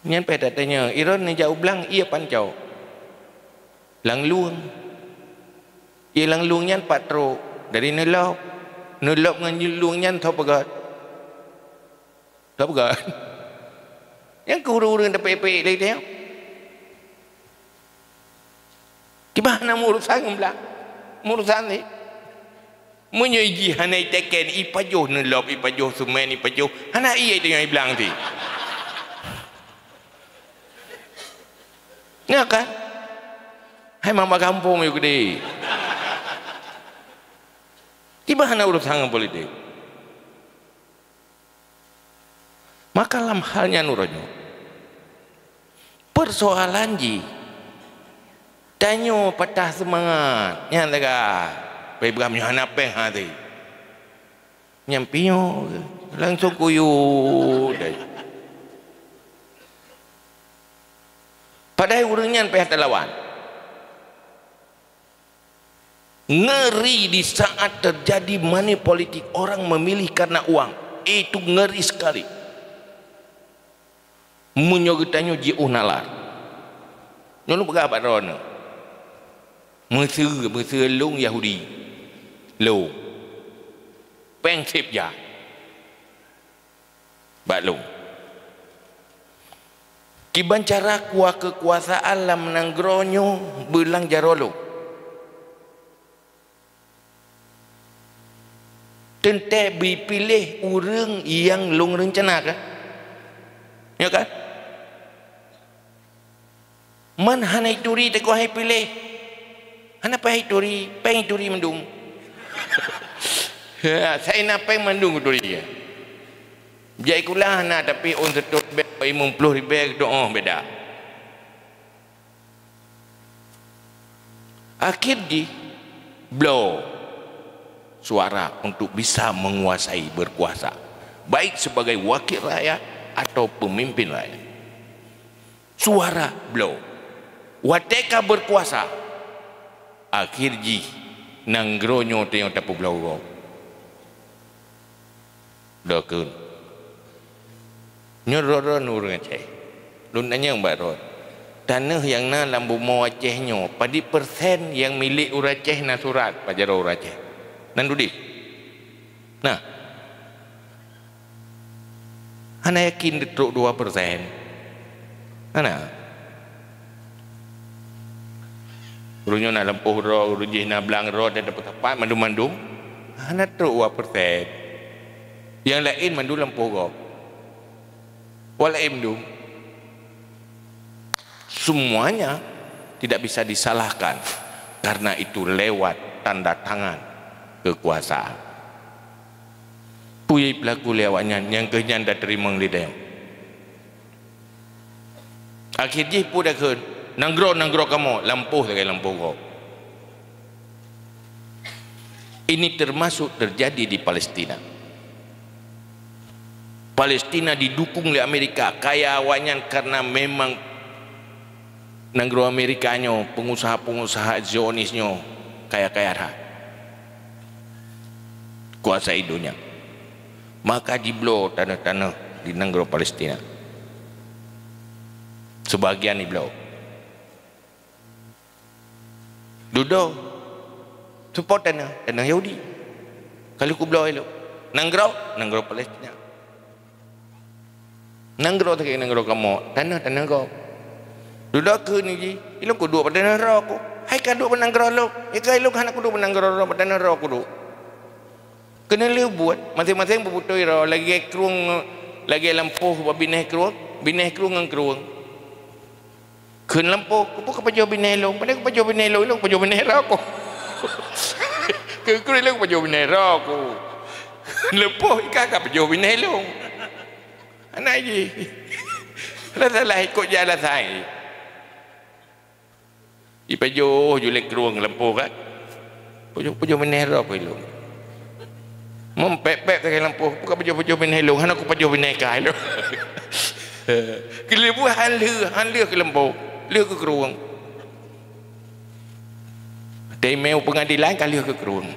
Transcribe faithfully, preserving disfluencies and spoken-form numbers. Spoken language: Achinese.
Nyan pih tatanyong, i droeneuh jak u blang, ié pancok. Lam lueng. Ié lam lueng nyan pat trok. Dari neulop. Neulop ngon lueng nyan tho peugöt. Tho peugöt. Nyang keu ureuëng-ureuëng tapék-pék lé teuh. Kiban hana meurusan ngon blang. Meurusan lé. Meunyoe jih hana iteken, ipajoh neulop, ipajoh semen, ipajoh, hana ié tanyoe i blang ti. Ya kan? Hai mama gampông yuk gede. Tiba hana urusan ngon politik. Maka lam hal nyan uroe nyoe, persoalan jih, tanyoe patah seumangat, nyan lagak, Pak Ibrahim nyoe hana péng hati. Nyang piôh langsung kuyup deh. Padahai ureuëng nyan payah talawan. Ngeri di saat terjadi money politik, orang memilih karena uang. Itu ngeri sekali. Meunyoe geutanyoe jiôh nalar. Nyoe lôn peugah bak droeneuh. Meuseu, meuseu lôn Yahudi. Lôn. Péng seb jak. Bak lôn. Kiban cara kuah keukuasaan lam nanggroe nyoe beulang jaroe lôn. Teuntée beupiléh ureuëng nyang lôn reuncanakan. Ya kan? Man hana ituri teungoh hai piléh. Hana payah ituri, péng ituri mandum. Ya, sai na péng mandum ituri. Jai kula hana, tapi ôn seratus ribèe, limong puluh ribèe, doh beda. Akhir jih, bloe suara untuk bisa menguasai, berkuasa, baik sebagai wakil rakyat atau pemimpin rakyat. Suara bloe. Watée ka berkuasa, akhir jih nanggroe nyoe teungoh tapeubloe gob. Dokun. Nyoe droe-droe ureuëng Aceh. Lôn tanyong bak droe. Tanoh nyang na lam bumoe Aceh nyoe, padit persen nyang milék ureuëng Aceh na surat bak jaroe ureuëng Aceh? Nan dudeh? Nah. Hana yakin trok dua persen. Hana. Ureuëng nyoe na lampôh droe, ureuëng jih na blang droe, dan dapat tepat mandum-mandum. Hana trok dua persen. Nyang laén mandum lampôh gob. Walaim dum. Semuanya tidak bisa disalahkan karena itu lewat tanda tangan kekuasaan. Peue pelaku lé awaknyan nyang keuh nyan tateurimong lé dayong. Akhé jih peue dakheun, nanggroe-nanggroe kamoe lampôh lagée lampôh gob. Ini termasuk terjadi di Palestina. Palestina didukung lé Amerika, kaya awaknyan karena memang nanggroe Amerika nyoe, pengusaha-pengusaha Zionis nyoe kaya-kaya that. Kuasai donya. Maka jibloe tanoh-tanoh di nanggroe Palestina. Sebagian jibloe. Dudoe, seupôt tanoh, tanoh Yahudi. Ka lheueh kubloe ilôn. Nanggroe, nanggroe Palestina. Nanggroe sakét nanggroe kamoe, tanoh, tanoh gob. Dudoe kheun jih, ilôn kuduek bak tanoh droe ku. Hai ka duek bak nanggroe lôn, nyang ka ilôn hana kuduek bak nanggroe droe, bak tanoh droe kuduek. Keuneulheueh buet, maséng-maséng beubutôi droe, lagée krueng, lagée lampôh bak binéh krueng, binéh krueng ngon krueng. Kheun lampôh, "Keupeue kapajoh binéh lôn?" "Pane kapajoh binéh lôn, ilôn pajoh binéh droe ku." Kheun krueng, "Ilôn pajoh binéh droe ku." Lampôh, "Ika kapajoh binéh lôn?" Hana jih. Lah salah ikot jih alasan jih. Ipajoh ju lé krueng lampôh kan. Pajoh, pajoh binéh droe ku ilôn. Meumpék-pék sagai lampôh, bukan pajoh-pajoh binéh lôn, hana kupajoh binéh kah ilôn. Keuleubeh han lheueh, han lheueh keu lampôh, lheueh keu krueng. Teumé u peungadilan ka lheueh keu krueng.